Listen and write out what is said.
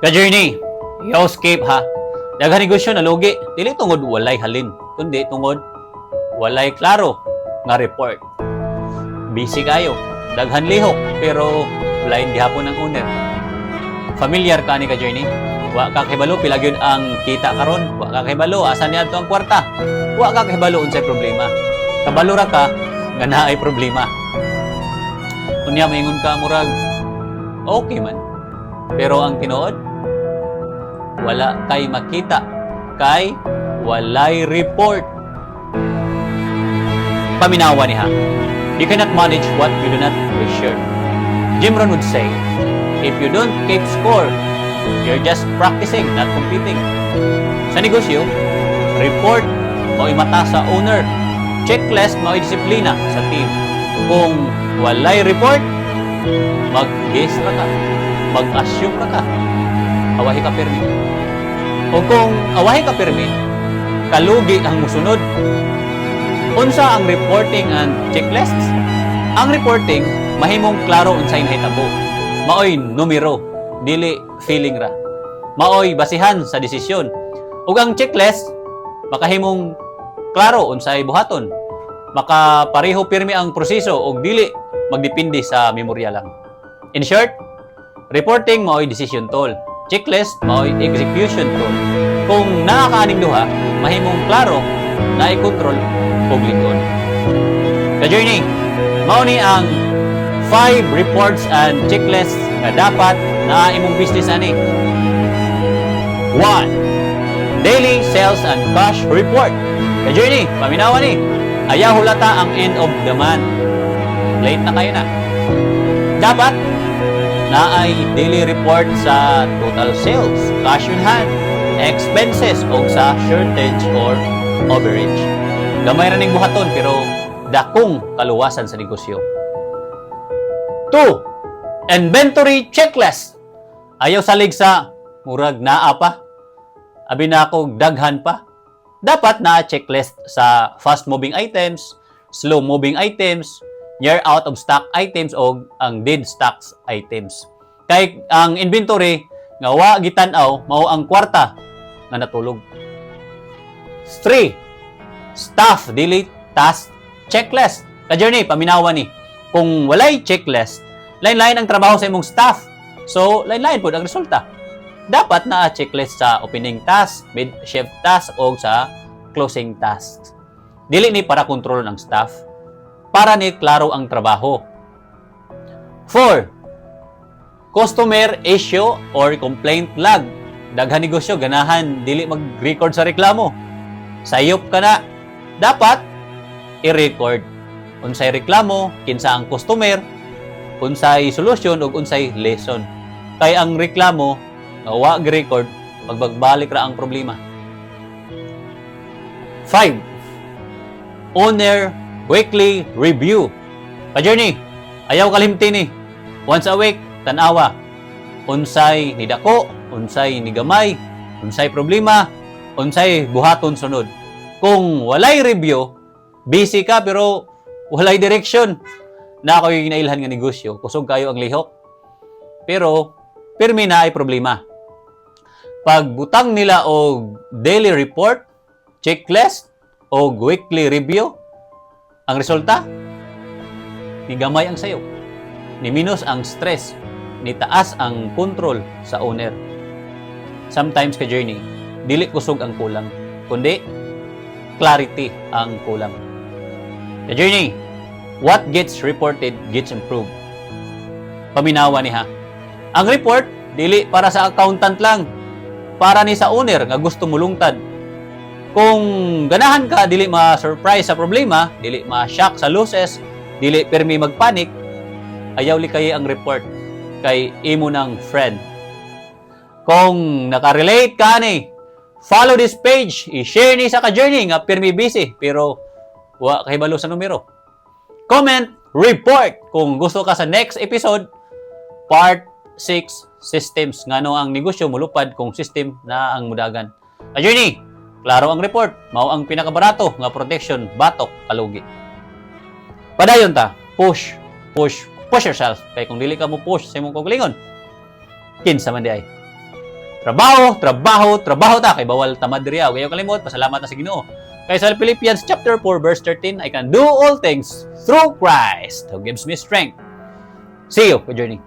Ka-journey, yo escape ha. Daghan negosyo nalugi, dili tungod walay halin, kundi tungod walay klaro nga report. Busy kayo, daghan lihok, pero blind gihapon ang owner. Familiar ka ni, ka-journey? Wa ka kahibalo pila gyud ang kita karon, wa ka kahibalo asa niadto ang kwarta. Wa ka kahibalo unsay problema. Kabalo ra ka nga naay problema. Unya maingon ka, murag okay man. Pero ang tinuod, wala kay makita kay walay report. Paminawa ni ha. You cannot manage what you do not measure. Jim Rohn would say, "If you don't keep score, you're just practicing, not competing." Sa negosyo, report mao'y mata sa owner. Checklist mao'y disiplina sa team. Kung walay report, mag-guess ra ka, mag-assume ra ka, awahi ka pirmi. O kung awahi ka pirmi, kalugi ang musunod. Unsa ang reporting and checklists? Ang reporting, mahimong klaro unsay nahitabo. Maoy numero, dili feeling ra. Maoy basihan sa desisyon. Ug ang checklist, makahimong klaro unsay buhaton. Makapareho pirmi ang proseso ug dili magdepende sa memorya lang. In short, reporting maoy decision tool. Checklist maoy execution tool. Kung naa ka aning duha, mahimong klaro na i-control og lig-on. Ka-journey, mao ni ang 5 reports and checklists nga dapat naa imong business ani. 1. Daily sales and cash report. Ka-journey, paminawa ni. Ayaw hulata ang end of the month. Late na kayo na. Dapat naay daily report sa total sales, cash on hand, expenses o sa shortage or overage. Gamay ra ning buhaton pero dakong kaluwasan sa negosyo. 2. Inventory checklist. Ayaw salig sa murag naa pa. Abi na ako daghan pa. Dapat naa checklist sa fast moving items, slow moving items, near out of stock items o ang dead stocks items. Kay ang inventory nga wa gitan-aw mao ang kwarta nga natulog. 3. Staff daily task checklist. Ka-journey, paminawa ni. Kung walay checklist, lain-lain ang trabaho sa imong staff. So, lain-lain pod ang resulta. Dapat naa checklist sa opening task, mid-shift task, o sa closing tasks. Dili ni para kontrol ang staff. Para ni klaro ang trabaho. 4. Customer issue or complaint log. Daghan negosyo ganahan dili mag-record sa reklamo. Sayop ka na. Dapat i-record. Unsay reklamo, kinsa ang customer, unsay solusyon ug unsay lesson. Kay ang reklamo nga wa gi-record, magbagbalik ra ang problema. 5. Owner weekly review. Pa-journey, ayaw kalimti ni. Once a week, tanawa. Unsay nidako, unsay nigamay, unsay problema, unsay buhaton sunod. Kung walay review, busy ka pero walay direction. Naa ko'y nailhan nga negosyo, kusog kayo ang lihok. Pero pirmi naay problema. Pagbutang nila og daily report, checklist, o weekly review, ang resulta, nigamay ang sayop, ni minus ang stress, ni taas ang control sa owner. Sometimes, ka journey, dili kusog ang kulang, kundi clarity ang kulang. Ka journey, what gets reported gets improved. Paminawa ni ha. Ang report, dili para sa accountant lang. Para ni sa owner nga gusto mulungtad. Kung ganahan ka dili ma-surprise sa problema, dili ma-shock sa losses, dili pirmi magpanik, ayaw likayi ang report kay imo ng friend. Kung nakarelate ka ni, follow this page, i-share ni sa ka-journey nga pirmi busy pero wa kahibalo sa numero. Comment "report" kung gusto ka sa next episode, part 6, systems, ngano ang negosyo mulupad kung system na ang mudagan. Ka-journey, klaro ang report, mao ang pinakabarato nga protection batok kalugi. Padayon ta, push, push, push yourself. Kay kung dili ka mo push sa imong kaugalingon, kinsa man diay? Trabaho, trabaho, trabaho ta kay bawal tamad diri. Ayaw kalimot, pasalamat na sa Ginoo. Kay sa Philippians chapter 4 verse 13, "I can do all things through Christ who gives me strength." See you, ka-journey.